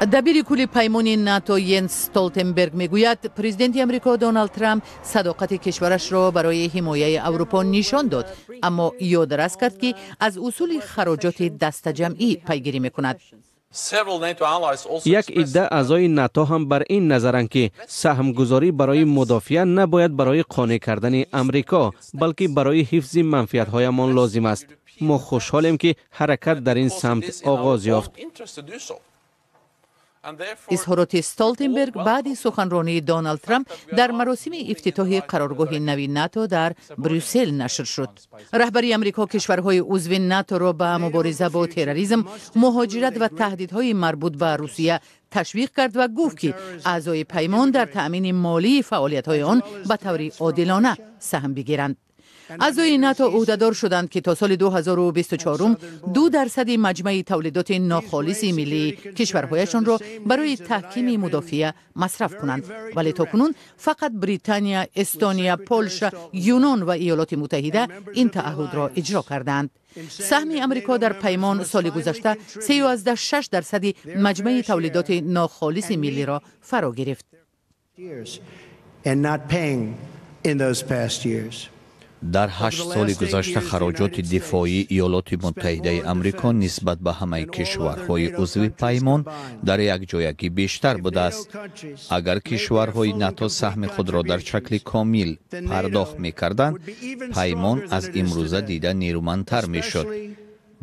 Дабири кулли паймони НАТО Йенс Столтенберг мегӯяд, президенти Амрико Доналд Трамп садоқати кишварашро барои ҳимояи Аврупо нишон дод, аммо ёдрас кард, ки аз усули хароҷоти дастаҷамъӣ пайгирӣ мекунад. Як идда аъзои НАТО ҳам бар ин назаранд, ки саҳмгузорӣ барои мудофиа набояд барои қонеъ кардани Амрико, балки барои ҳифзи манфиатҳоямон лозим аст. Мо хушҳолем, ки ҳаракат дар ин самт оғоз ёфт. Изҳороти Столтенберг баъди суханронии Доналд Трамп дар маросими ифтитоҳи қароргоҳи нави НАТО дар Брюссел нашр шуд. Раҳбари Амрико кишварҳои узви НАТОро ба мубориза бо терроризм, муҳоҷират ва таҳдидҳои марбут ба Русия ташвиқ кард ва гуфт, ки аъзои паймон дар таъмини молии фаъолиятҳои он ба таври одилона саҳм бигиранд. Аъзои НАТО ӯҳдадор шуданд, ки то соли 2024 2 дарсади маҷмаи тавлидоти нохолиси миллии кишварҳояшонро барои таҳкими мудофиа масраф кунанд, вале то кунун фақат Британия, Эстония, Полша, Юнон ва Иёлоти Муттаҳида ин таъҳудро иҷро кардаанд. Саҳми Амрико дар паймон соли гузашта 3,6 дарсади маҷмаи тавлидоти нохолиси миллиро фаро гирифт. and not paying in those past years. Дар 8 соли гузашта хароҷоти дифоии Иёлоти Муттаҳидаи Амрико нисбат ба ҳамаи кишварҳои узви паймон дар якҷоягӣ бештар будааст. Агар кишварҳои НАТО саҳми худро дар шакли комил пардохт мекарданд, паймон аз имрӯза дида нерӯмандтар мешуд,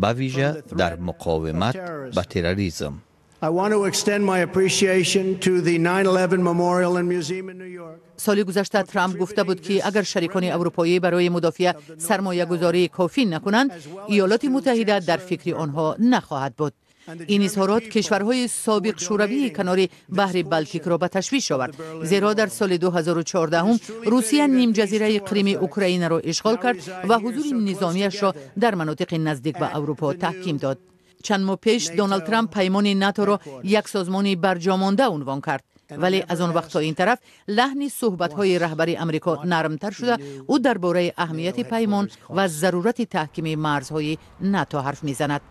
ба вижа дар муқовимат ба терроризм. I want to extend my appreciation to the 9/11 Memorial and Museum in New York. Соли гузашта Трамп гуфта буд, ки агар шарикони аврупоӣ барои мудофиа сармоягузории кофӣ накунанд, Иёлоти Муттаҳида дар фикри онҳо нахоҳад буд. Ин изҳорот кишварҳои собиқ шӯравии канори баҳри Балтикро ба ташвиш овард, зеро дар соли 2014 Русия нимҷазираи Қрими Украинаро ишғол кард ва ҳузури низомиашро дар манотиқи наздик ба Аврупо таҳким дод. Чанд моҳ пеш Доналд Трамп паймони НАТОро як созмони барҷомонда унвон кард, вале аз он вақт то ин тараф лаҳни суҳбатҳои раҳбари Амрико нармтар шуда, ӯ дар бораи аҳамияти паймон ва зарурати таҳкими марзҳои НАТО ҳарф мезанад.